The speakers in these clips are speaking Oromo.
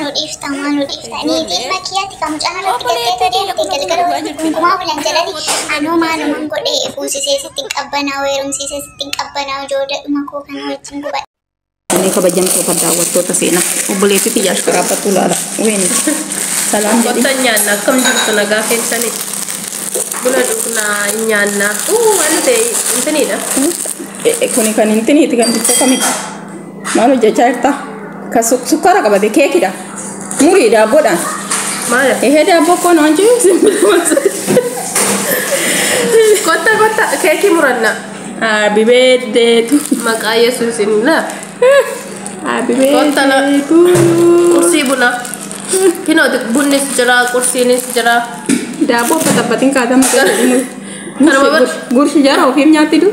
Maaloo dhiifta, maaloo dhiifta. Niitiin makkiyaatti kan mucaan irratti gattee deemte galgala waliin gungumaa bulan jedhani. Anoo maaluman godhee fuusisee sitti hin qabbanaa'u, heerumsiisee sitti hin qabbanaa'u, ijoolleedhuma koo kana wajjin gubadha. Inni kabajamtoota daawwattoota seenaa obboleettii xiyyaa ashkaraabbattuu laala. Weeni. Salaam jedhi. Kottan nyaanna, akkam jirtu, nagaa keessanii? Buna dhugnaa hin nyaanna. Waan ta'e intiniidha. Kuni kan intiniiti, kan xiqqoo kamiti? Maal hojjechaa jirta? Kan sukkaara qabate keekidha. Murii daabboodhaan. Maal? Ehee, daabboo koo noon jiru. Kotta, kotta, keekii muranna. Happy birthday to Maqaa Yesuusin laa. Happy Kotta birthday to you. Qursii bunaa. Kinoo bunnis jira, qursiinis jira. Daabboo fataffatiin kaatama. Kanuma Gurshi jara ofiif nyaatti du.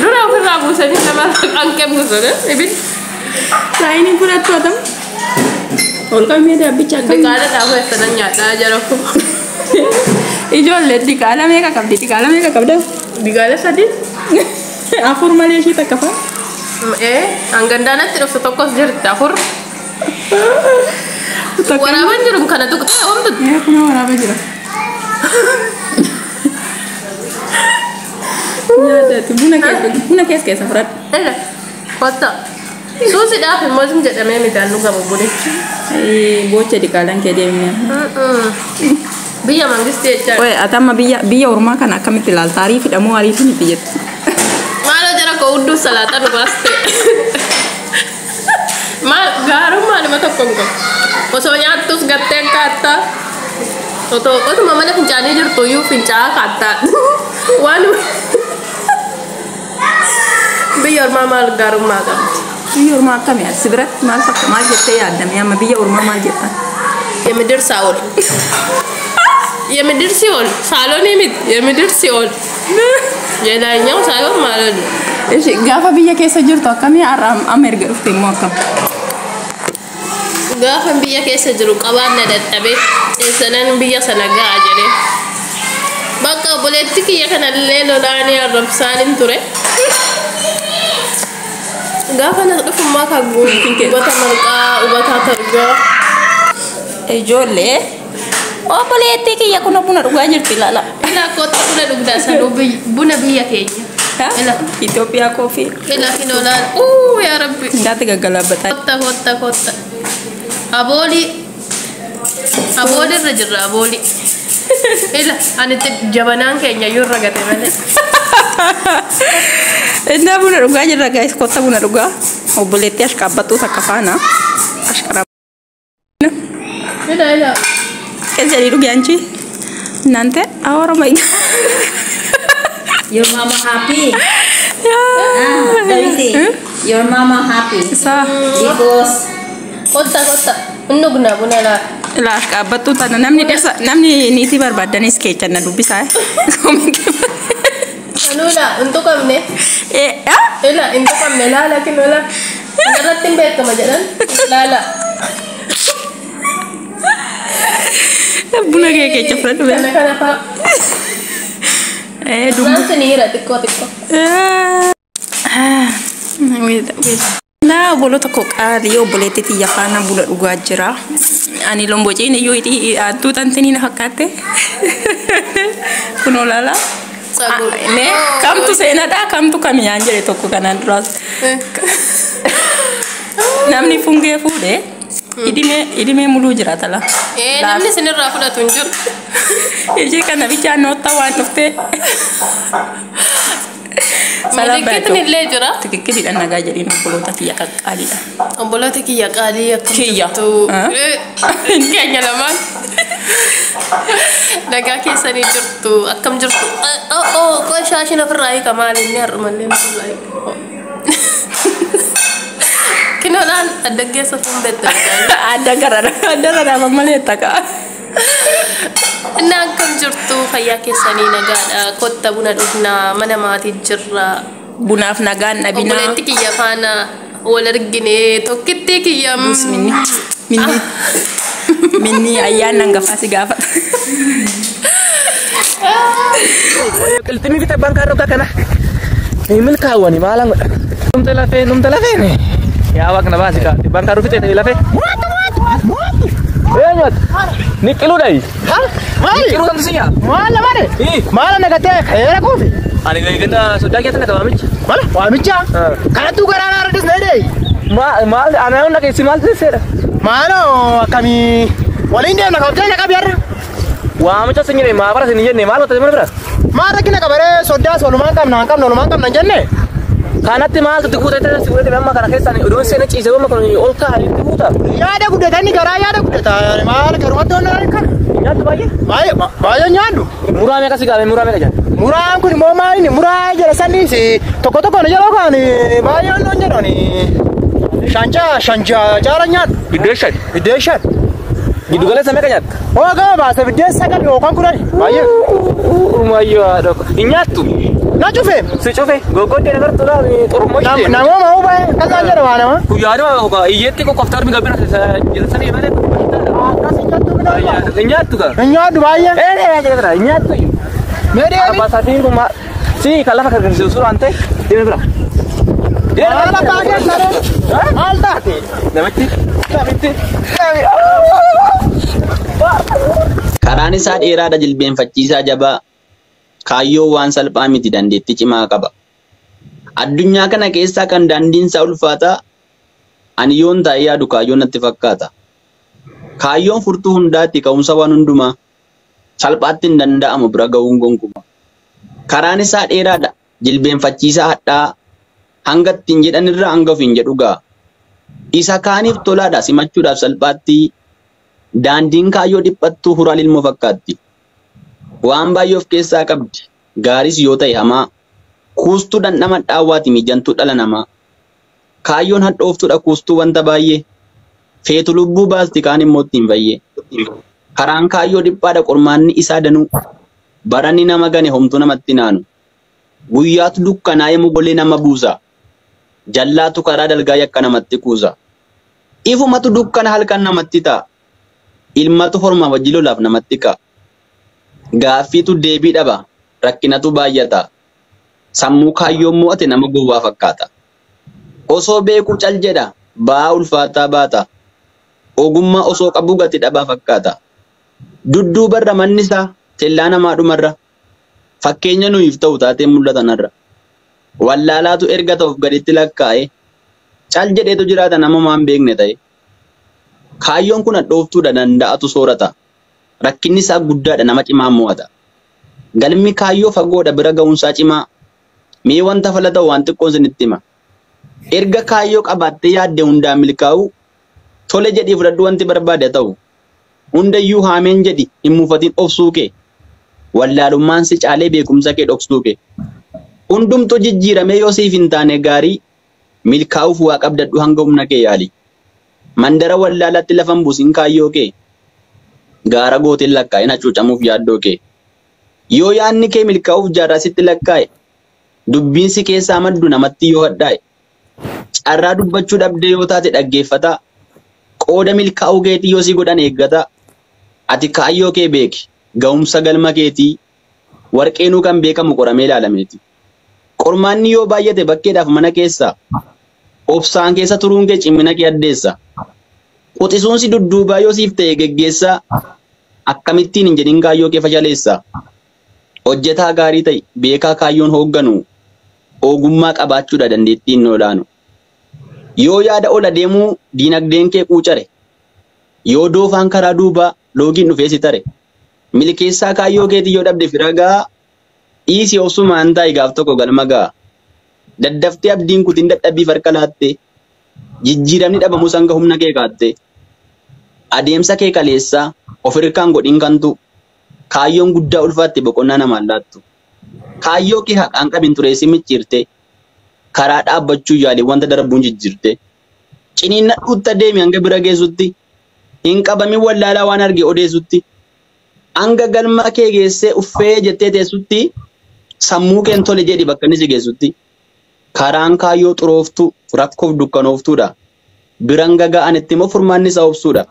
Dura ofirraa buusanii nama qanqee buusan ibid. Saayinii fudhattu atam. Ol qabee daabbicha akkam. Diqaala dhaabuu eessanan nyaadhaa jara. Ijoollee diqaala meeqa qabdi? Diqaala meeqa qabda? Diqaala 3. 4 malee ishii takka fa'a. Ee, hangandaanatti dhuftu tokkos jirti, 4. Waraabaan jiru kana tuqxee homtu. Ee, kuna waraabaa jira. Nyaatati buna keessa, buna keessa keessa fudhadhu. Ela, kotta. Suusidhaaf immoo isin jedhamee midhaan dhugamu bunichi. Bocha diqaalaan kee deemnee. Biyya mangistii jechaa. Oye, ati amma biyya ormaa kana akkamitti ilaalta? Ariifidha moo ariifii miti jettu? Maaloo jara koo, hudduu salaaxa nu baaste. Maal gaarummaa nama tokko hin qabu. Osoo nyaattus gattee kaattaa. Otoo otuma mana fincaanii jirtu iyyuu fincaa'aa kaattaa. Waan biyya ormaa maal gaarummaa qabdi? Biyya ormaa akkami? Ati si biratti maal fakka, maal jettee yaaddame amma biyya ormaa maal jetta? የምድር ሳኦል፣ የምድር ሲኦል፣ ሳሎን miti, የምድር ሲኦል የላይኛው ሳይሆን ማለት ነው። Ishi gaafa biyya keessa jirtu akkamii, har'a amma erga dhufte immoo akkam? Gaafa biyya keessa jiru qabaan na dadhabee eessanan biyya sana ga'a jedhee. Bakka obboleetti kiyya kanallee lolaanii arrabsaanin ture. Gaafa nas dhufummaa kan hubata marqaa hubataa targaa. Ijoollee, obboleettii kiyya kun buna dhugaa jirti, ilaala. Ilaa, kootta, buna dhugdaa sanuu buna biyya keenya. Ila. Itoophiyaa coffee. Ila, kinoolaan uu yaa rabbi. Indaatti gaggalaabbataa. Kotta, kotta, kotta. Aboolii. Aboolii irra jirra, aboolii. Ila, ani itti jabanaan keenya iyyuu irra gate malee. Innaa buna dhugaa jirra guys, kotta buna dhugaa. Obboleettii ashqaabbattuu takka faana. Ashqara. Ila, ila. Keessa jedhii dhugi anchi. Nante awara my Your mama happy. Ah, Daisy. Your mama happy. Isa. Because Kotta, kotta. Inni dhugna buna laa. Ilaa, ashqaabbattuu tana namni dhirsa, namni niitii barbaaddanis keechan na dubbisaa. Anuu laa hin tuqamne. Eh, ah? Ila, hin tuqamne, laala kinoo laa. Kanarratti hin beekama jedhan laala. Buna kee keessa fudhadhu. Kana kana fa'a. Eh, dumbu. Duraan siniira xiqqoo xiqqoo. Naa obboloota koo qaalii, obboleettii xiyya faana buna dhugaa jira. Ani lombociin iyyuu hidhii hattuu tantanii na fakkaatte. Kunoo laala. Sagu. Mee kamtu seenadha, kamtu kami yaan jedhe tokko kanaan duraas. Namni fungee fuudhee idimee idimee muluu jira tala. Ee, namni isinirraa fudhatu hin jiru. Ishee kana bichaa noottaa waan dhuftee. Milikkitni illee jira. Tikikkidha, nagaa jedhiin obboloota kiyya qaqqaaliidha. Obboloota kiyya qaalii, akkam Kiyya. jirtu? Keenya lamaan. Nagaa keessanii jirtu, akkam jirtu? Oh, qoy, shaashin ofirraa hiika, maali inni har'umallee ofirraa hiika. Kinoo laal, addaggeessa fuun beektu. Adda garara adda raraaban malee taqa. Inni akkam jirtu, fayyaa keessanii, nagaadha? Kotta buna dhugnaa, mana maatii jirra. Bunaaf nagaan dhabinaa. Obboleetti kiyya faana wal argine, tokkittii kiyya. Buus minni. Minni. Minni ayyaanni hangafaa si gaafata. Qilximii fi abbaan kaarroo kana. Ni milkaawwani maalan godha. Numta lafee, numta lafeene. Yaa Waaqa na baasi kaa. Dhibbaan kaaruu fixee ta'e lafee. Eenyuati? Niqqiluu dhayi. Maali? Niqqiluu kamtu si nyaa? Maal namane? Maal nagatee heera kuufi? Ani ganda soddaa keessa naqaba waamicha. Maal waamicha? Kanattuu garaa naa radis na dhee. Maal anaan dhaqeessi maal seera? Maaloo akkamii waliin deemna kabajaa na qabi har'a. Waamicha sin jenne maa bara sin jenne maal wata mana bira? Maal rakkina qabaree soddaas walumaan qabna hin qabna walumaan qabna hin jenne? Kanatti maaltu itti guuta si guutate amma kana keessaan odoon seena ciisee amma kun ol kaa'anii itti guuta. Yaada guddatanii garaa yaada guddata maal garumatti onnaa kana. Nyaattu baay'ee? Baay'ee baay'ee nyaadhu. Muraa meeqa si gaame muraa meeqa jedhan? Muraan kun immoo maali muraa jedha sanniis tokko tokko na yeroo kaan baay'ee onnoo jedhani. Shanca shanca jaara nyaadhu. Biddeen shan. Biddeen shan. Giddu galeessa meeqa nyaatta? Hoo gama baase biddeen 9 yookaan 10. Baay'ee. Uumayyoo haadha. Hin nyaattu? Na cufe. Si cufe gogoddee nagartu laa xurummoo ishee. Namooma hoo baay'ee kasaan jedha waa nama. Guyyaadhuma iyyeetti qoqqoftaa armi gabbina sanii malee. Hin nyaattu kaa? Hin nyaadhu baay'ee. Ee hin nyaattu. Mee deemi. Abbasaatiin kun si kan lafa karkarsiisu suuraan ta'e deemi bira. Maal abbaa keessaree? Maal taate? Namitti. Namitti. Karaan isaa dheeraadha jilbeenfachiisaa jabaa. Kaayyoo waan salphaa miti dandeettii cimaa qaba. Addunyaa kana keessaa kan daandiin isaa ulfaataa ani yoon taa'ee yaadu kaayyoon natti fakkaata. Kaayyoon furtuu hundaatti ka'umsa waan hundumaa salphaatti hin danda'amu bira ga'uun gonkumaa. Karaan isaa dheeraadha jilbeenfachiisaa hadhaa hanga ittiin jedhanirra hanga ofiin jedhu ga'a. Isa kaaniif tolaadha simachuudhaaf salphaatti daandiin kaayyoo dhiphattuu huraal ilmoo fakkaatti. Waan baay'ee of keessaa qabdi. Gaariis yoo ta'e hamaa. Kuustuu dhandhama dhaawwaati mijantuu dhala namaa. Kaayyoon hadhooftuudha kuustuu wanta baay'ee. Feetu lubbuu baasti kaan immoo ittiin fayyee. Karaan kaayyoo dhiphaadha qormaanni isaa danuu. Baranni nama gane homtuu namatti naanu. Guyyaatu dukkanaa'ee mogolee nama buusa. Jallaatu karaa dalgaa yakka namatti kuusa. Ifumatu dukkana halkan namatti ta'a. Ilmatu horma wajji lolaaf namatti ka'a. Gaaffiitu deebii dhaba. Rakkinatu baay'ata. Sammuu kaayyoo mo'ate nama gowwaa fakkaata. Osoo beekuu cal jedha. Ba'aa ulfaataa baata. Ogummaa osoo qabuu gati dhabaa fakkaata. Dudduubarra manni isaa tellaa namaa dhumarra. Fakkeenya nuyiif ta'u taatee mul'atanarra. Wallaalaatu erga ta'uuf gaditti lakkaa'e. Cal jedheetu jiraata nama maan beekne ta'e. Kaayyoon kun hadhooftuudha danda'atu soorata. Rakkinni isaa guddaadha nama cimaa mo'ata. Galmi kaayyoo fagoodha bira ga'uunsaa cimaa. Mee wanta fala ta'u waan xiqqoon isinitti hima. Erga kaayyoo qabaattee yaadde hundaan milkaa'u tole jedhii fudhadhu wanti barbaade ta'u. Hundayyuu haameen jedhi hin muufatin obsuu kee. Wallaalummaan si caalee beekumsa kee dhoksuu kee. Hundumtuu jijjiiramee yoo siif hin taane gaarii milkaa'uuf waa qabdadhu hanga humna kee yaali. Mandara wallaalaatti lafa hin buusin kaayyoo kee. Gaara gooteen lakkaa'in hacuucamuuf yaaddoo kee. Yoo yaadni kee milkaa'uuf jaarraa sitti lakkaa'e dubbiin si keessaa maddu namatti yoo hadhaa'e carraa dubbachuu dhabdee yoo taate dhaggeeffataa qooda milkaa'uu keetii yoo si godhan eeggataa ati kaayyoo kee beeki ga'umsa galma keetii warqeenuu kan beekamu qoramee ilaalameeti. Qormaanni yoo baay'ate bakkeedhaaf mana keessaa obsaan keessa turuun kee cimina kee addeessa. Quxisuun si dudduubaa yoo siif ta'e geggeessaa akkamittiin hin jedhin kaayyoo kee fashaleessa. Hojjetaa gaarii ta'e beekaa kaayyoon hoogganu ogummaa qabaachuudha dandeettiin olaanu. Yoo yaada ol adeemuu diinagdeen kee quucare yoo doofaan karaa duubaa loogiin dhufee si tare milkeessaa kaayyoo keetii yoo dhabde fira gahaa dhiisii obsumaan taa'i gaaf tokko galma ga'a. Daddaftee abdiin kutin dadhabbiif harka laatte jijjiiramni dhabamus hanga humna kee kaatte adeemsa kee kaleessaa of hirkaan godhin kantu kaayyoon guddaa ulfaatte boqonnaa namaan laattu. Kaayyoo kee haqaan qabin tureessi micciirte karaa dhaabbachuu yaali wanta darbuun jijjiirte ciniinnadhuutta deemi hanga bira geessutti hin qabamin wallaalaa waan arge odeessutti hanga galma kee geessee uffee jettee teessutti sammuu keen tole jedhi bakka inni si geessutti. Karaan kaayyoo xurooftuu rakkoof dukkanooftuudha. Biran gaga'anitti immoo furmaanni isaa obsuudha.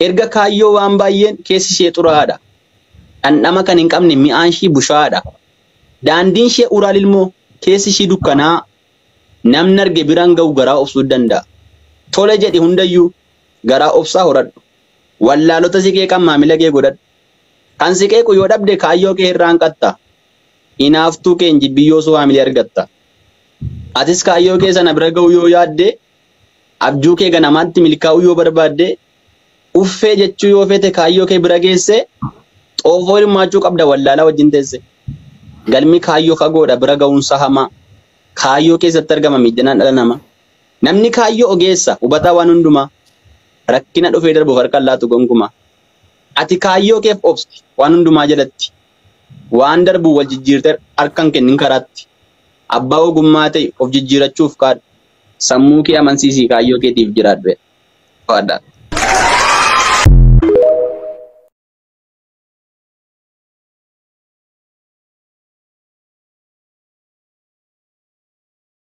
Erga kaayyoo waan baay'een keessi ishee xuraa'aadha. Dhandhama kan hin qabne mi'aan ishii bushaadha. Daandiin ishee uraal ilmoo keessi ishii dukkanaa. Namni arge biraan ga'u garaa obsuu danda'a. Tole jedhi hundayyuu garaa obsaa horadhu. Wallaalota si qeeqan maamila kee godhadhu. Kan si qeequ yoo dhabde kaayyoo kee irraa hanqatta. Inaaftuu kee hin jibbiyyoo soo haamilee argatta. Atis kaayyoo kee sana bira ga'uu yoo yaadde, abjuu kee ganamaatti milkaa'uu yoo barbaadde, uffee jechuu yoo feete kaayyoo kee bira geesse, xoofoo hirmaachuu qabda wallaalaa wajjin teesse. Galmi kaayyoo fagoodha bira ga'uunsa hamaa. Kaayyoo keessatti argama miidhanaan dhala namaa. Namni kaayyoo ogeessa hubataa waan hundumaa. Rakkina dhufee darbuuf harka hin laatu gonkumaa. Ati kaayyoo keef obsi waan hundumaa jalatti. Waan darbu wal jijjiirtee harka hin kennin karaatti. Abbaa ogummaa ta'e of jijjiirachuuf kaadhu. Sammuu kee amansiisii kaayyoo keetiif jiraadhu. Faadha.